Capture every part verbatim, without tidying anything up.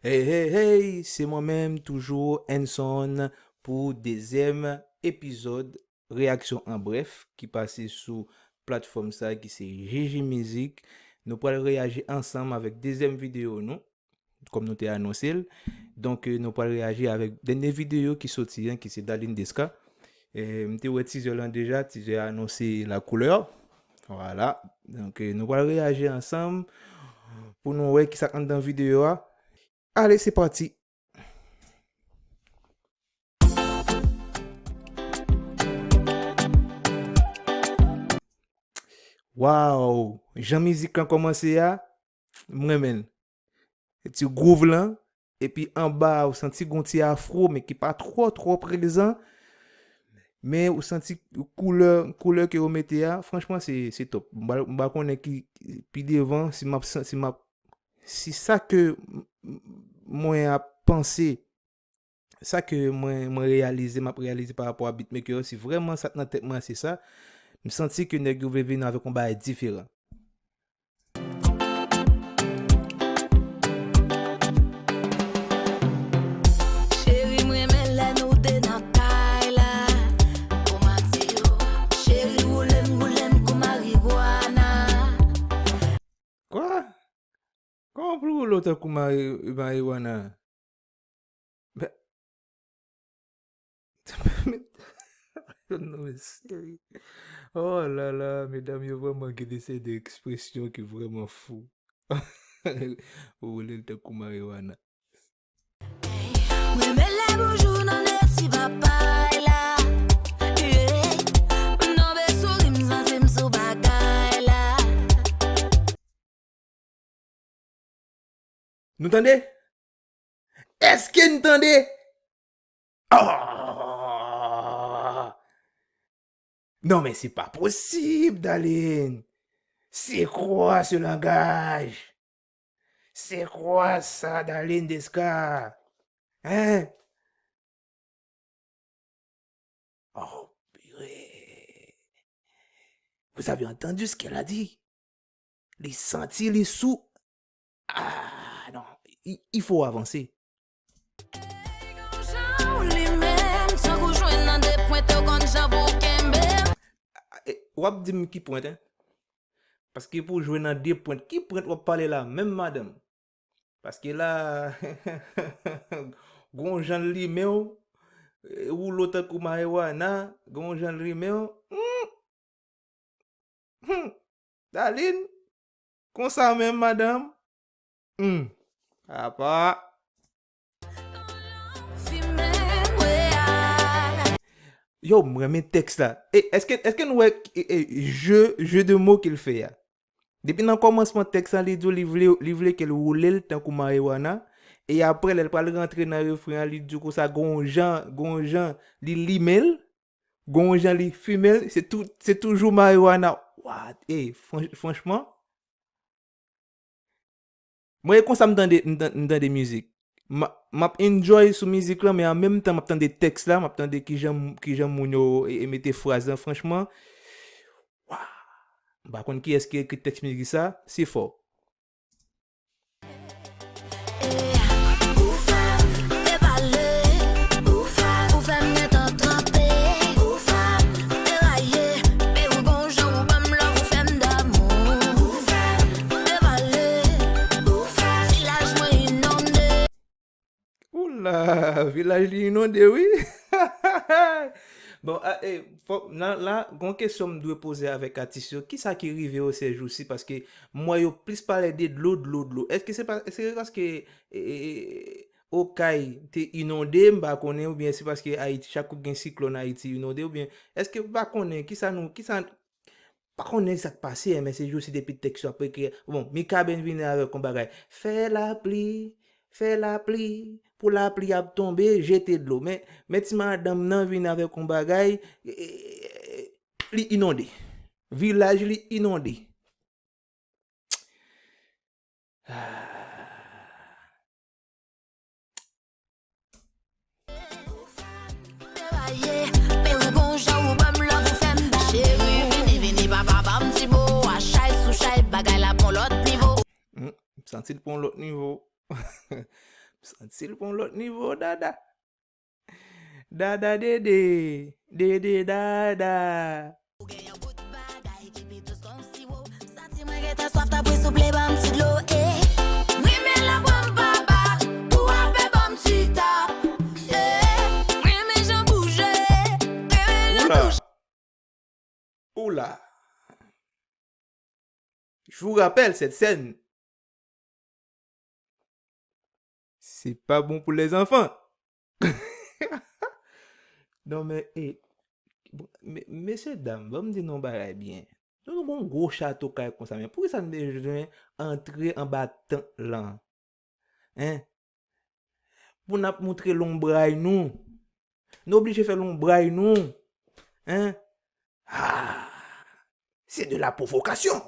Hey, hey, hey, se mwen menm toujou, Enson, pou dezyèm epizòd Reyaksyon an brèf ki pase sou platfòm sa ki se J J Mizik. Nou pral reyaji ansanm avèk dezyèm videyo nou, kòm nou te anonse l. Donk, eh, nou pral reyaji avèk dènye videyo ki soti an, ki se Darline Desca. Eh, m te wè tizè lan deja, tizè a anonse la koulè. Vwala. Donk, eh, nou pral reyaji ansanm pou nou wè kisa k anndan videyo a. Ale, se pati! Waw! Jan mizik lan kòmanse a, m renmen l. Ti gwouv lan, epi anba a, ou santi gon ti afro, men ki pa twò, twò prezan. Men ou santi koulè, koulè ke yo mete a, franchman, se, se top. M pa, m pa konnen ki, pi devan, si m ap san-, si m ap, si sa ke m, m, mwen ap panse, sa ke mwen, mwen reyalize, m ap reyalize pa rapò a beatmaker yo, si vrèman sa k nan tèt mwen an se sa, m santi ke nèg yo vle vin avèk yon bagay diferan. Cheri, m renmen lè nou de nan kay la. Kòman di yo? Cheri, woule m, woule m kou marigwana. Kwa? Kòman pou l woule w tankou mari-, mariwana? Ben, non, men seri. Oh la la, medam yo vrèman gen de seri de ekspresyon ki vrèman fou. Ou woule l tankou mariwana. Mwen renmen lè boujou nan de ti papay la. Yeah. M tonbe sou rim, santi m sou bagay la. Nou tande? Èske n tande? Ah! Non, men se pa posib, Darline. C'est quoi ce langage? C'est quoi ça, Darline Desca? Hein? Oh, purée. Vous avez entendu ce qu'elle a dit? Li santi li sou. Ah, non. Il, il faut avancer. Li menm, tankou jwenn nan de pwent, ou konn jan pou kenbe. Ah, eh, w ap di m ki pwent, hein? Paske pou jwe nan de pwent, ki pwent w ap pale la, menm madanm? Paske la, gon jan l limen w, eh, woule w tankou mariwana, gon jan l limen w. Hmm. Hmm. Darline, konsa menm, madanm? Hmm. Apa. Yo, m renmen tèks la. E, èske, èske nou wè, e, e, jeu, jeu de mots ke l fè a? Depi nan kòmansman tèks la, li di w li vle, li vle ke l woule l tankou mariwana. E apre, lè l pral rantre nan refren an, li di w konsa, gon jan, gon jan, li limen l, gon jan, li fimen l, se tou, se toujou mariwana. What? E, franch-, franchman, mwen, e konsa m tande, m tan-, m tande mizik. M a-, m ap enjoy sou mizik lan, men an menm tan, m ap tande tèks la, m ap tande kijan, kijan moun yo e, e mete fraz lan. Franchman, waw! M pa konn kiyès ki ekri tèks mizik sa, se fò. Ou fè m depale, ou fè, ou fè m gentan tranpe, ou fè m deraye, men ou gon jan ou ban m love, ou fè m damou. Ou fè m depale, ou fè vilaj mwen inonde. Oula, vilaj li inonde, wi. Bon, a, e, fò, nan, la, gon kesyon m dwe poze avèk atis yo. Kisa ki rive yo sèjousi? Paske m wè yo plis pale de dlo, dlo, dlo. Èske se pa, èske se paske, e, e, e, Okay te inonde, m pa konnen, oubyen se paske Ayiti, chak kou gen siklòn, Ayiti inonde, oubyen èske w pa konnen kisa nou, kisa, pa konnen sa k pase, men se jou si depi tèks yo ap ekri. Bon, Mikaben vini avèk yon bagay. Fè lapli, fè lapli, pou lapli ap tonbe, jete dlo. Men, men ti madanm nan vini avèk yon bagay, e, e, e, li inonde. Vilaj li inonde. Ah. Cheri, vini, vini, papa, ban m ti bo, a chay sou chay, bagay la pran lòt nivo. Hmm, m santi l pran lòt nivo. Santi l pran yon lòt nivo, dada. Dada dede, dede dada. Oula. Je vous rappelle cette scène. C'est pas bon pour les enfants. Non, men, e, bon, me-, mesye dam, ban m di nou yon bagay byen. Nou, nou gon gwo chato kay konsa, men poukisa n bezwen antre anba tant lan? Hein? Pou n ap montre lonbray nou. Nou oblije fè lonbray nou. Hein? Ah, c'est de la provocation.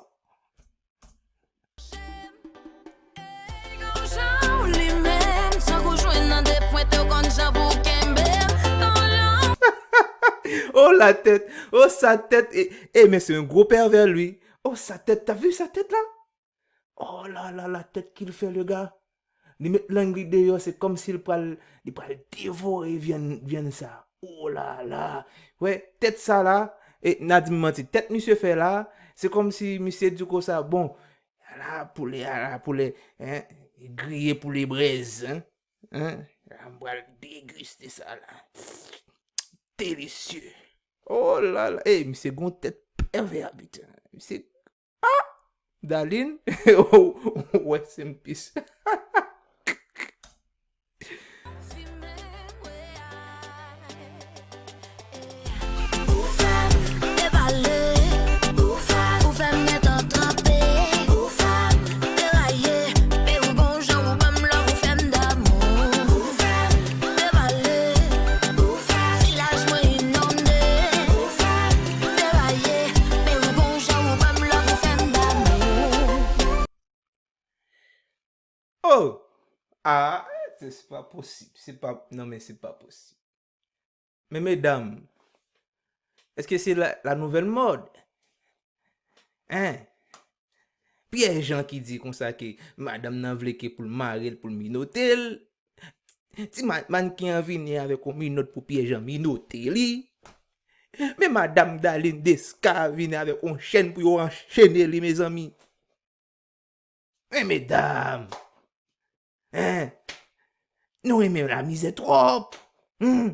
Oh la tête, oh sa tête, e, e men se yon gwo pèvè wi. Oh sa tête, t'as vu sa tête là? Oh là là, la tête qu'il fait le gars. Li met lang li deyò, se kòmsi l pral, li pral devore vyann, vyann sa. Oh là là. Wè, tèt sa la, e n a di m manti, tèt misye fè la, se kòmsi misye di konsa, bon, ala poulè, ala poulè, hein, griye poulè brèz, hein, hein, m pral degiste sa la. Délicieux. Oh là là, e misye gon tèt pèvè, putain. Misye Ah! Darline, ou rest in peace. Oh! Ah, se, se pa posib. Se pa, non, men se pa posib. Men medam, èske se la, la nouvèl mòd? Hein? Pierre Jean ki di konsa ke madanm nan vle ke pou l mare l, pou l minote l. Ti ma-, mannken an vini avèk yon minòt pou Pierre Jean minote li. Men madanm Darline Desca vini avèk yon chèn pou yo anchene li, mezanmi. Men medam! Hein? Nou renmen lamizè twòp! Hmm?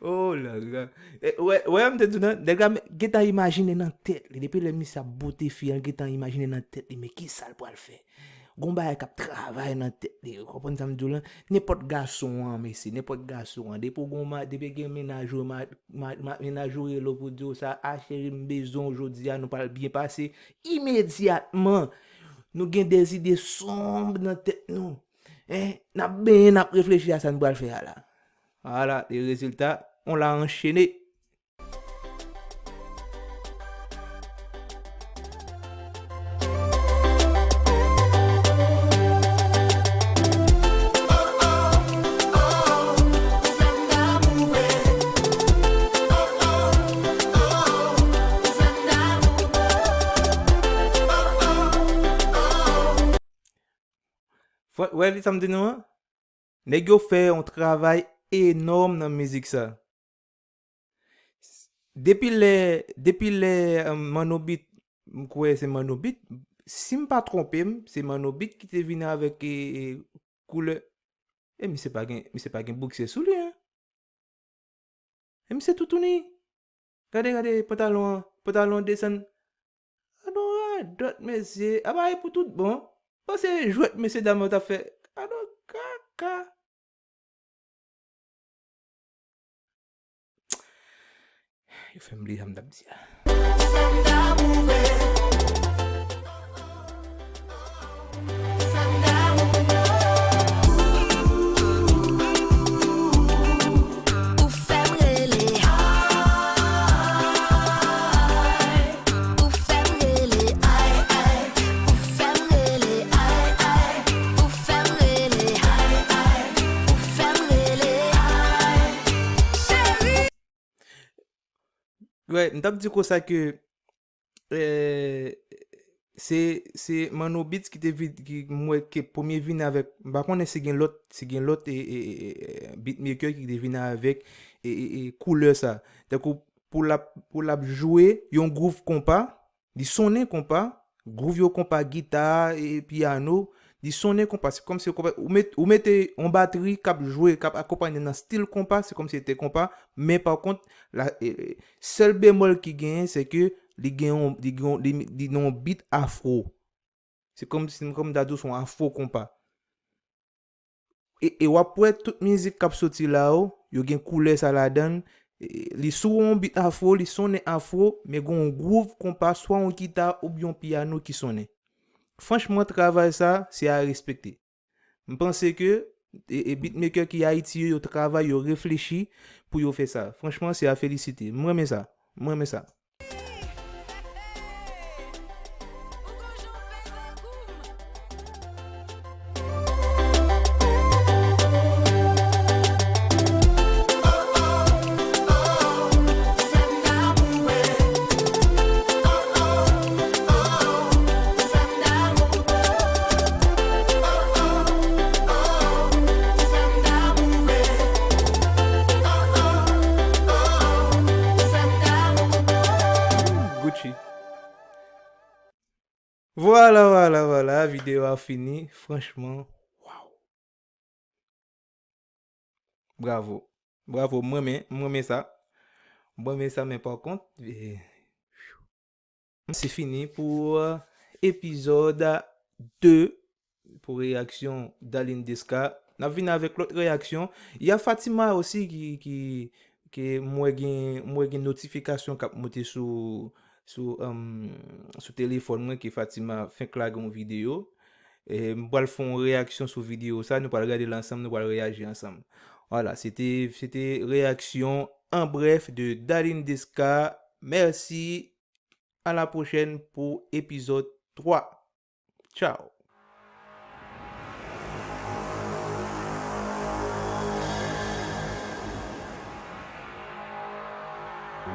Oh là là. E, wè, wè, m te di w nan, nèg la gentan imajine nan tèt li. Depi lè misye ap boute fi a, l gentan imajine nan tèt li, men kisa l pral fè? Gon bagay k ap travay nan tèt li. Ou konprann sa m di w lan? Nenpòt gason an, mesye, nenpòt gason an. Depi w gon ma-, depi gen mennaj ou, ma-, ma-, ma-, mennaj ou rele w pou di w sa, a cheri, m bezwen w jodi a, nou pral byen pase. Imedyatman, nou gen de zide sonb nan tèt nou. Hein? N ap benyen, n ap reflechi a sa n pral fè a la. Vwala, e rezilta, on la anchene. Fò, wè li sa m di nou an? Nèg yo fè yon travay enòm nan mizik sa. Depi lè, depi lè, eh, Manobit, m kwè se Manobit, si m pa twonpe m, se Manobit ki te vini avèk, eh, eh, koulè. E misye pa gen, misye pa gen boukse sou li, en. E misye toutouni. Gade, gade, pantalon an, pantalon an desann. Gade yon radòt, mesye. Apa e pou tout bon. Panse jwèt mesye dam yo t ap fè. Gade yon kaka. Yo fè m bliye sa m t ap di a. Wè, m t ap di konsa ke, eh, se, se Manno Beats ki te vin, ki m wè ke premye vin avèk, m pa konnen si gen lòt, si gen lòt e, e, e, e, beatmaker ki te vin avèk e, e, e, koulè sa. Tankou pou l ap, pou l ap jwe yon gwouv konpa, li sonnen konpa, gwouv yo konpa gita e, e pyano, li sonnen konpa. Se kòmsi konpa, ou met, ou mete yon batri k ap jwe, k ap akonpanye nan stil konpa, se kòmsi se te konpa, men pa kont, la, e, e, sèl bemòl ki genyen, se ke li gen yon, li gen yon, li, li nan yon beat afro. Se kòm si, kòm m ta di w, se yon afro konpa. E, e w ap wè tout mizik k ap soti la yo, yo gen koulè sa ladan l. E, li sou yon beat afro, li sonnen afro, men gen yon gwouv konpa, swa yon gita oubyen yon pyano ki sonnen. Franchman, travay sa, se a respekte. M panse ke, e, e beatmaker ki Ayiti yo, yo travay, yo reflechi pou yo fè sa. Franchman, se a felisite. M renmen sa. M renmen sa. Gucci. Vwala, vwala, vwala, videyo a fini. Franchman, waw. Bravo. Bravo, m renmen, m renmen sa. M renmen sa, men pa kont, e, se fini pou, e, epizòd de, pou reyaksyon Darline Desca. N ap vin avèk lòt reyaksyon. Y a Fatima osi ki, ki, ke m wè gen, m wè gen notifikasyon k ap monte sou, sou, em, sou telefòn mwen ke Fatima fenk lage yon videyo. E m pral fè yon reyaksyon sou videyo sa, nou pral gade l ansanm, nou pral reyaji ansanm. Vwala, se te, se te reyaksyon an brèf de Darline Desca. Mèsi, a la pwochèn pou epizòd twa. Tchaw.